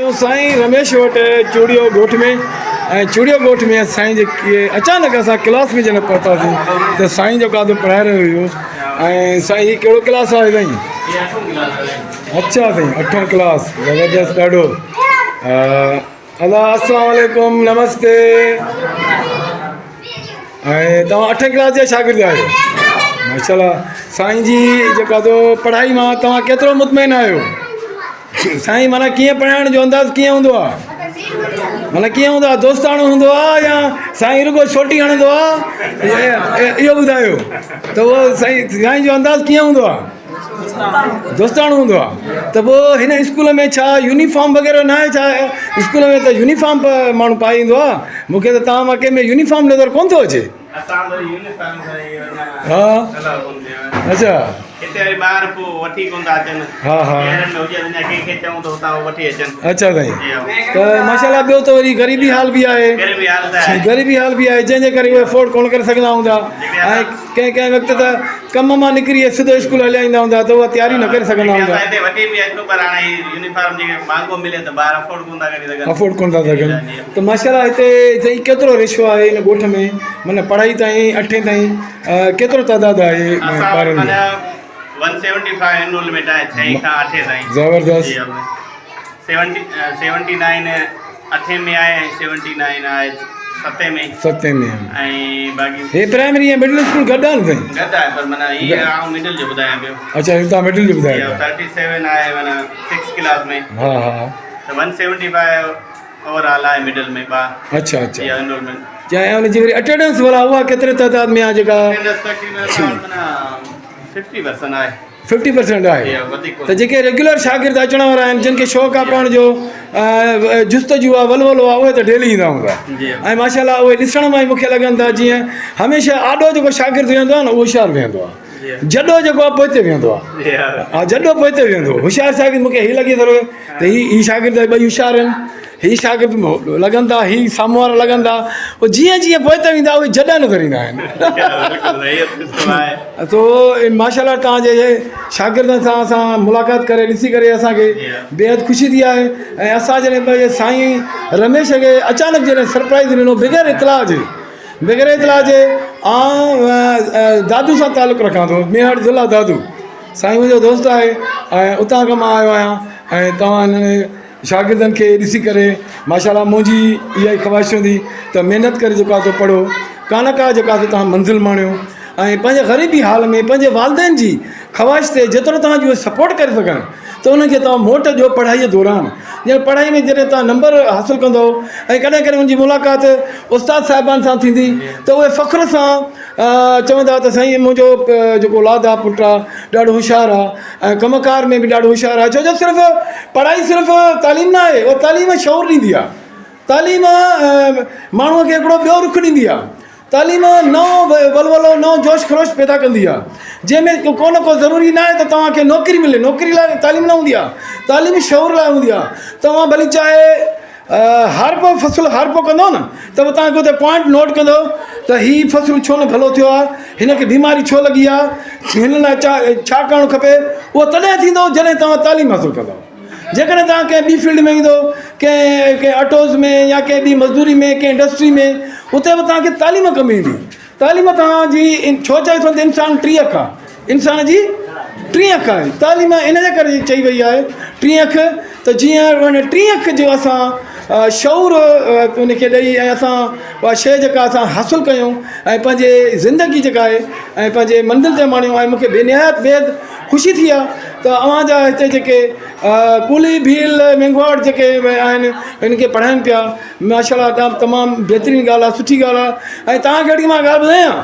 سائين رميش وٽ چوڙيو ڳوٺ ۾ ۽ چوڙيو ڳوٺ ۾ سائين جي اچانڪ اسان ڪلاس ۾ جڏهن پهتاسين ته سائين جو قادو پڙهائي رهيو هيو ۽ سائين هي ڪهڙو ڪلاس آهي سائين؟ اچا سائين اٺون ڪلاس زبردست ڏاڍو ادا السلام عليڪم نمستي ۽ توهان اٺين ڪلاس جا شاگرد آهيو ماشاءالله سائين جي جيڪا تو پڙهائي مان توهان ڪيترو مطمئن آهيو؟ سائين معنيٰ ڪيئن پڙهائڻ جو انداز ڪيئن هوندو آ معنيٰ ڪيئن هوندو آ دوستاڻو هوندو آ يا سائين رڳو ڇوٽي هڻندو آ اهو ٻڌايو ته اهو سائين سائين جو انداز ڪيئن هوندو آ دوستاڻو هوندو آ ته پوء هن اسڪول ۾ ڇا يونيفارم وغيره نه آهي ڇا اسڪول ۾ ته يونيفارم ماڻهو پائي ايندو آ مون کي ته توهان مان ڪنهن ۾ يونيفارم نظر ڪونه ٿو اچي اسان وري يونيفارم سان ئي وڃان ها اچا هتي وري ٻار پوء وٺي ڪونه ٿا اچن ها ها شهرن ۾ هجي اڃا ڪنهن کي چئون ته اتان وٺي اچن. اچا سائين ته ماشاءالله ٻيو ته وري غريبي حال به آهي غريبي حال ته آهي غريبي حال به آهي جنهن جي ڪري اهي افورڊ ڪونه ڪري سگهندا هوندا ۽ ڪنهن ڪنهن وقت ته ڪم مان نڪري سڌو اسڪول هليا ايندا هوندا ته اها تياري نه ڪري سگهندا هوندا. هتي وٺي به اچون پر هاڻي هي يونيفارم جيڪي مهانگو ملي ته ٻار افورڊ ڪونه ٿا ڪري سگهن. افورڊ ڪونه ٿا سگهن ته ماشاءالله هتي سائين ڪيترو ريشو آهي هن ڳوٺ ۾ معنيٰ پڙهائي تائين اٺين تائين ڪيترو تعداد آهي ٻارن جو؟ ون سيونٽي فائيو انرولمينٽ آهي ڇهين کان اٺين تائين. زبردست. سيونٽي نائن اٺين ۾ آهي ۽ سيونٽي نائن آهي ستين ۾. ستين ۾ ۽ باقي هي پرائمري ۽ مڊل اسڪول گڏ آهن سائين؟ گڏ آهي پر معنيٰ هي آئون مڊل جو ٻڌايان پيو. اچا هي توهان مڊل جو ٻڌايو پيا. ٿرٽي سيون آهي معنيٰ سڪس ڪلاس ۾. ها ها. ته one seventy five over all آهي مڊل ۾ ٻار. اچا اچا. جي انرولمينٽ. جي ۽ ان جي وري اٽينڊنس ڀلا اها ڪيتري تعداد ۾ آهي جيڪا؟ اٽينڊنس تقريبن معنيٰ ففٽي پرسنٽ آهي. ففٽي پرسنٽ آهي ته جيڪي ريگيولر شاگرد اچڻ وارا آهن جن کي شوق آهي پڙهڻ جو جستجو آهي ولولو آهي اهي ته ڊيلي ايندا هوندا ۽ ماشاء الله اهي ڏسڻ مان ئي مونکي لڳن ٿا جيئن هميشه آڏو جيڪو شاگرد ويهندو آهي نه اهو هوشيار ويهندو آهي جڏو جيڪو آهي پوئتي ويهندو آهي ها جڏو پوئتي ويهندو هوشيار شاگرد مونکي هي لڳي ٿو ته هي هي شاگرد ٻئي هوشيار آهن هي شاگرد لڳن ٿا هي سامهون وارا لڳن ٿا پوء جيئن جيئن پوئتي ويندا اهي جڏا نظر ايندا آهن تو ماشاء الله توهان جي شاگردن سان اسان ملاقات ڪري ڏسي ڪري اسان کي بيحد خوشي ٿي آهي ۽ اسان جڏهن پنهنجي سائين رميش کي اچانڪ جڏهن سرپرائز ڏنو بغير اطلاع جي بغير اطلاع جي آئون دادو سان تعلق رکان ٿو ميهڙ ضلع دادو سائين منهنجو دوست آهي ۽ اتان کان مان آيو آهيان ۽ توهان هن شاگردن کي ڏسي ڪري ماشاء الله منهنجي اها ئي خواهش هوندي ته محنت ڪري جيڪو آهي سو پڙهو ڪا نه ڪا جيڪا سو توهان منزل ماڻيو ۽ پنهنجي غريبي حال ۾ پنهنجي والدين جي خواهش تي جيترو توهان جي اهي سپورٽ ڪري سگهن ته انهن کي توهان موٽ ڏيو پڙهائي دوران جڏهن پڙهائي ۾ جڏهن توهان نمبر حاصل ڪندو ۽ ڪڏهن ڪڏهن ان جي ملاقات استاد صاحبان سان ٿيندي ته اهي فخر سان چوندا ته سائين منهنجو جيڪو اولاد آهي پٽ آهي ڏاڍو هوشيار آهي ۽ ڪم ڪار ۾ به ڏاڍو هوشيار آهي ڇو جو صرف پڙهائي صرف تعليم نه آهي اها تعليم شعور ڏيندي آهي تعليم ماڻهوء کي هڪڙو ٻيو رخ ڏيندي آهي تعليم نئون ولولو نئون جوش خروش پيدا ڪندي آهي جنهن ۾ ڪو نه ڪو ضروري نه آهي ته توهان کي نوڪري ملي نوڪري لاء تعليم نه هوندي آهي تعليم شعور لاء هوندي آهي توهان ڀلي چاهي هارپو فصل هارپو ڪندو نه ته به توهان کي اتي پوائنٽ نوٽ ڪندو ته هي فصل ڇو نه ڀلو ٿيو آهي هن کي بيماري ڇو لڳي آهي هن لاء ڇا ڇا ڪرڻ کپي اهو تڏهن ٿيندو جڏهن توهان تعليم حاصل ڪندو جيڪڏهن توهان ڪنهن ٻي فيلڊ ۾ ويندو ڪنهن ڪنهن آٽوز ۾ يا ڪنهن ٻي مزدوري ۾ ڪنهن انڊسٽري ۾ اتي به توهان کي تعليم ڪم ايندي تعليم توهان جي ڇو چئي ٿو ته انسان ٽي اک آهي انسان جي ٽين اک آهي. تعليم ان جي ڪري چئي وئي آهي ٽين اک ته جيئن ان ٽين اک جو اسان شعور ان کي ڏئي ۽ اسان اها شيء جيڪا اسان حاصل ڪيون ۽ پنهنجي زندگي جيڪا آهي ۽ پنهنجي منزل تي ماڻيون ۽ مون کي بي نهايت بيحد خوشي ٿي آهي ته اوهان جا هتي جيڪي ڪولهي ڀيل مينگهواڙ جيڪي آهن ان کي پڙهائين پيا ماشاء الله تمام بهترين ڳالهه آهي سٺي ڳالهه آهي ۽ توهان کي هڪڙي مان ڳالهه ٻڌايان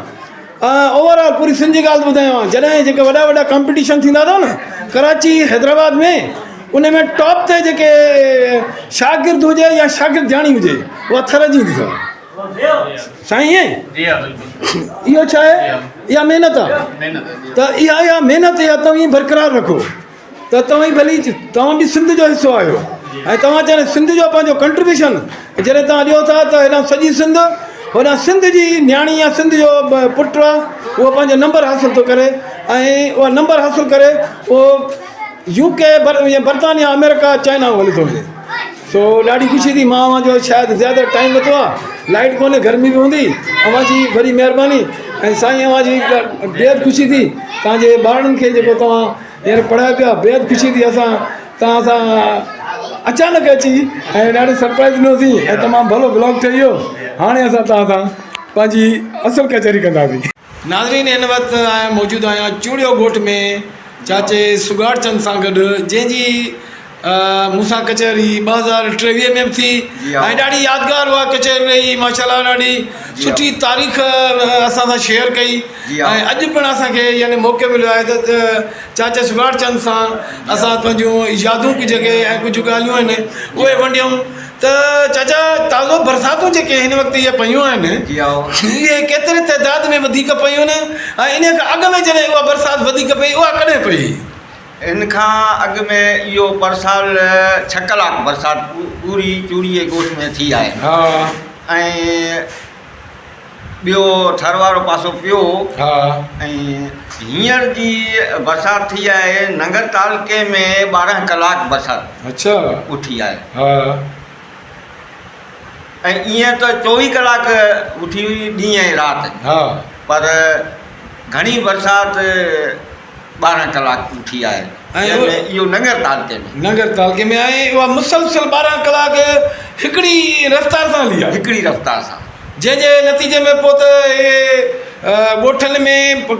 اوور آل پوري سنڌ جي ڳالهه ٿو ٻڌايان جڏهن جيڪي وڏا وڏا ڪمپٽيشن ٿيندا اٿو نه ڪراچي حيدرآباد ۾ ان ۾ ٽاپ تي جيڪي شاگرد هجي يا شاگردياڻي هجي اها ٿر جي هوندي اٿو سائين ائين اهو ڇا آهي اها محنت آهي ته اها اها محنت اها توهين برقرار رکو ته توهين ڀلي توهان به سنڌ جو حصو آهيو ۽ توهان جڏهن سنڌ جو پنهنجو ڪنٽريبيوشن جڏهن توهان ڏيو ٿا ته هيڏانهن سڄي سنڌ هوڏانهن سنڌ جي نياڻي يا سنڌ جو پٽ آهي اهو پنهنجو نمبر حاصل ٿو ڪري ۽ اها نمبر حاصل ڪري اهو يو ڪي برطانيا آمريڪا چائنا هلي ٿو وڃي. سو ڏاڍي خوشي ٿي مان اوهان جو شايد زياده ٽائيم ورتو آهي لائيٽ ڪونهي گرمي به هوندي اوهان جي وڏي مهرباني ۽ سائين اوهان جي بيحد خوشي ٿي توهان جي ٻارڙن کي جيڪو توهان هينئر پڙهايو پيا بيحد خوشي ٿي اسان توهان سان اچانڪ اچي ۽ ڏاڍو سرپرائز ڏنوسين ۽ تمام ڀلو بلاگ ٺهي ويو هاڻي اسان توهان سان پنهنجي اصل ڪچهري ڪنداسين. ناظرين هن وقت آء موجود آهيان چوڙيو ڳوٺ ۾ چاچي سگاڙ چند سان گڏ جنهن جي مون سان ڪچهري 2023 ۾ به ٿي ۽ ڏاڍي يادگار اها ڪچهري رهي ماشاء الله ڏاڍي سٺي تاريخ اسان سان شيئر ڪئي ۽ اڄ پڻ اسان کي يعني موقعو مليو آهي ته چاچي سگاڙ چند سان اسان پنهنجون يادون ڪجهه جيڪي ۽ ڪجهه ڳالهيون آهن اهي ونڊيون ته چاچا تازو برساتون جيڪي هن وقت اهي پيون آهن اهي ڪيتري تعداد ۾ وڌيڪ پيون آهن ۽ انهي کان اڳ ۾ جڏهن اها برسات وڌيڪ پئي اها ڪڏهن پئي؟ ان کان اڳ ۾ اهو پرسال ڇهه ڪلاڪ برسات پوري چوري جي ڳوٺ ۾ ٿي آهي ۽ ٻيو ٿر وارو پاسو پيو ۽ هينئر جي برسات ٿي آهي ننگر تعلقي ۾ 12 ڪلاڪ برسات اٺي آهي ۽ ائين ته 24 ڪلاڪ اٺي هئي ڏينهن ۽ رات پر گهڻي برسات 12 ڪلاڪ اٺي آهي جنهن ۾ اهو ننگر تعلقي ۾. ننگر تعلقي ۾ آهي اها مسلسل 12 ڪلاڪ هڪڙي رفتار سان هلي آهي. هڪڙي رفتار سان. جنهن جي نتيجي ۾ پوء ته اهي ڳوٺن ۾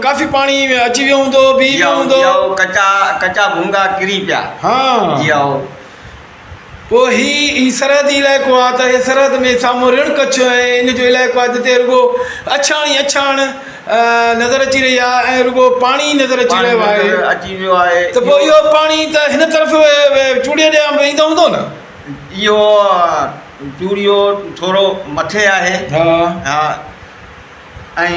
ڪافي پاڻي اچي ويو هوندو بيهي ويو هوندو. جي هائو ڪچا ڪچا ڀونگا ڪري پيا. ها. جي هائو. پوء هي هي سرحدي علائقو آهي ته هي سرحد ۾ سامهون رڻ ڪڇ ۽ ان جو علائقو آهي جتي رڳو اڇاڻ ئي اڇاڻ نظر اچي رهي آهي ۽ رڳو پاڻي ئي نظر اچي پاڻي رهيو آهي نظر اچي ويو آهي ته پوء اهو پاڻي ته هن طرف چوڙيء ڏانهن به ايندو هوندو نه؟ اهو چوڙيو ٿورو مٿي آهي ها. ۽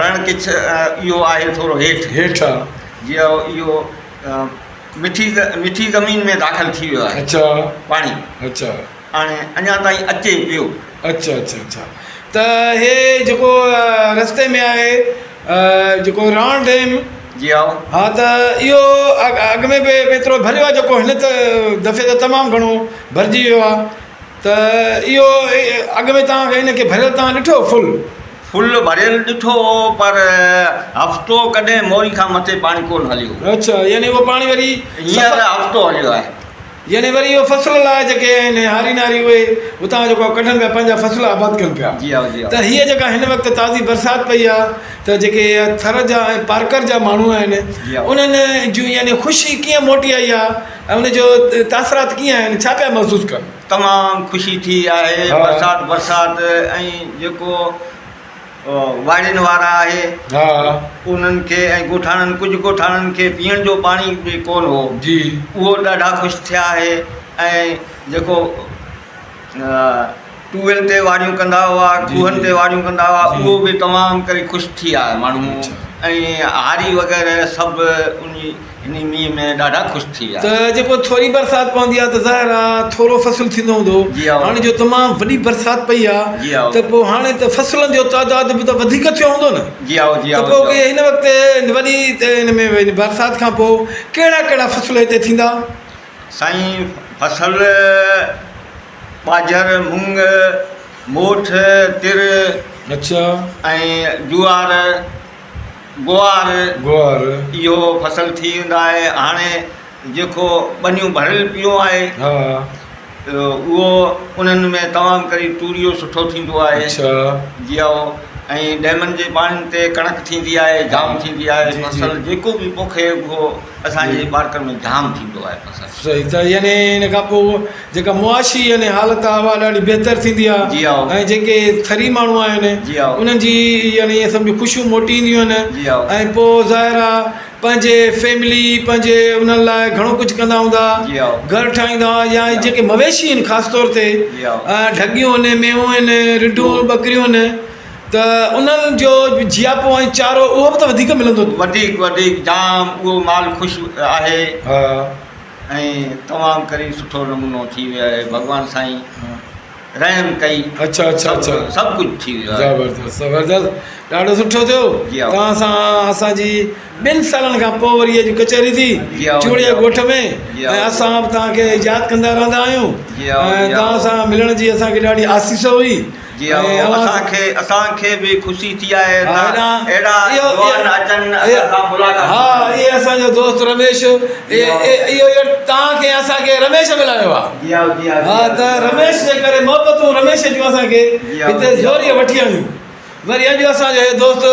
رڻ ڪڇ اهو آهي ٿورو هيٺ. هيٺ آهي. جي اهو مٺي مٺي زمين ۾ داخل ٿي ويو آهي اڇا پاڻي اڇا هاڻي اڃا تائين اچي پيو. اڇا اڇا اڇا ته هي جيڪو رستي ۾ آهي جيڪو راڻ ڊيم جي هائو. ها ته اهو اڳ ۾ به ايترو ڀريو آهي جيڪو هن دفعي ته تمام گهڻو ڀرجي ويو آهي ته اهو اڳ ۾ توهان کي هن کي ڀريل توهان ڏٺو فل؟ فل ڀريل ڏٺو هو پر هفتو ڪڏهن موري کان مٿي پاڻي ڪونه هليو. اڇا يعني اهو پاڻي وري هينئر هفتو هليو آهي. يعني وري اهو فصل لاء جيڪي آهن هاري ناري اهي اتان جيڪو ڪڍن پيا پنهنجا فصل آباد ڪن پيا. جي ها جي ها. ته هيء جيڪا هن وقت تازي برسات پئي آهي ته جيڪي ٿر جا ۽ پارڪر جا ماڻهو آهن انهن جون يعني خوشي ڪيئن موٽي آئي آهي ۽ ان جو تاثرات ڪيئن آهن ڇا پيا محسوس ڪن؟ تمام خوشي ٿي آهي برسات برسات ۽ جيڪو واڙين وارا آهي انهن کي ۽ ڳوٺاڻن ڪجهه ڳوٺاڻن کي پيئڻ جو پاڻي به ڪون هو جي اهو ڏاڍا خوش ٿيا آهي ۽ جيڪو ٽيوب ويل تي واڙيون ڪندا هئا کوهن تي واڙيون ڪندا هئا اهو به تمام ڪري خوش ٿي آيا ماڻهو ۽ هاري وغيره سڀ انهي انهي مينهن ۾ ڏاڍا خوش ٿي ويا. ته جيڪو ٿوري برسات پوندي آهي ته ظاهر آهي ٿورو فصل ٿيندو هوندو جي هائو. هاڻي جو تمام وڏي برسات پئي آهي جي هائو. ته پوء هاڻي ته فصلن جو تعداد به ته وڌيڪ ٿيو هوندو نه جي هائو جي ته هائو پوء جي هائو. هن وقت وڏي هن ۾ برسات کان پوء ڪهڙا ڪهڙا فصل هتي ٿيندا؟ سائين فصل ٻاجهر، مڱ، موٺ، تر اڇا. ۽ جوار. گوار گوار اهو فصل ٿي ويندو آهي هاڻي جيڪو ٻنيون ڀريل پيو آهي ها اهو انهن ۾ تمام ڪري توريو سٺو ٿيندو آهي اڇا جي ها ۽ ڊيمن جي پاڻين تي ڪڻڪ ٿيندي آهي جام ٿيندي آهي جي جي فصل جيڪو به پوکي اهو اسان جي پارڪر ۾ جام ٿيندو آهي فصل صحيح ته يعني ان کان پوء جيڪا معاشي يعني حالت آهي اها ڏاڍي بهتر ٿيندي آهي جي ها ۽ جيڪي ٿري ماڻهو آهن جي ها انهن جي يعني ائين سمجهو خوشيون موٽي اينديون آهن جي ها ۽ پوء ظاهر آهي پنهنجي فيملي پنهنجي انهن لاء گهڻو ڪجهه ڪندا هوندا جي ها گهر ٺاهيندا يا جيڪي مويشي آهن خاص طور تي جي ها ڍڳيون آهن مينهون آهن رڍون ٻڪريون آهن ته انهن جو جياپو ۽ چارو اهو به ته وڌيڪ ملندو وڌيڪ وڌيڪ جام اهو مال خوش آهي ها ۽ تمام ڪري سٺو نمونو ٿي ويو آهي ڀڳوان سائين. رحم ڪئي. اڇا اڇا اڇا. سڀ ڪجهه ٿي ويو آهي. زبردست زبردست ڏاڍو سٺو ٿيو توهان سان اسان جي ٻن سالن کان پوء وري اڄ ڪچهري ٿي چوڙيا ڳوٺ ۾ ۽ اسان به توهان کي ياد ڪندا رهندا آهيون ۽ توهان سان ملڻ جي اسان کي ڏاڍي آسيس هئي. جي ها اسان کي اسان کي به خوشي ٿي آهي ته اهڙا جوان اچن اسان سان ملاقات ها اهي اسان جو دوست رميش اهو توهان کي اسان کي رميش ملايو آهي جي ها جي ها ها ته رميش جي ڪري محبتون رميش جون اسان کي هتي زوريء وٺي آيون وري اڄ اسان جو هي دوست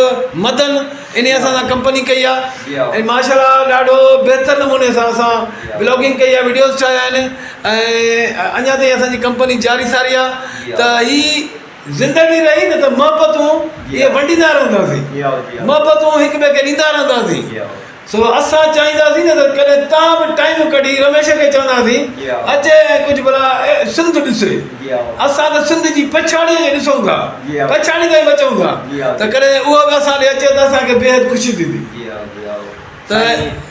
مدن انهي اسان سان ڪمپني ڪئي آهي ۽ ماشاء الله ڏاڍو بهتر نموني سان اسان بلاگنگ ڪئي آهي وڊيوز ٺاهيا آهن ۽ اڃا تائين اسان جي ڪمپني جاري ساري آهي ته هي زندگي رهي نه ته محبتون اهي ونڊيندا رهنداسين محبتون هڪ ٻئي کي ڏيندا رهنداسين سو اسان چاهينداسين نه ته ڪڏهن تان به ٽائيم ڪڍي رميش کي چونداسين اچي ۽ ڪجهه ڀلا سنڌ ڏسي اسان ته سنڌ جي پڇاڙي کي ڏسون ٿا پڇاڙي تائين بچون ٿا ته ڪڏهن اهو به اسان ڏي اچي ته اسان کي بيحد خوشي ٿيندي ته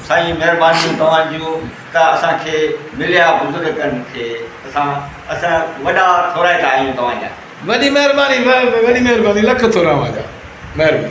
سائين مهربانيون توهان جون ته اسان کي مليا بزرگن کي اسان اسان وڏا ٿورائتا آهيون توهان جا. وڏي مهرباني وڏي مهرباني لک ٿورا اوهان جا مهرباني.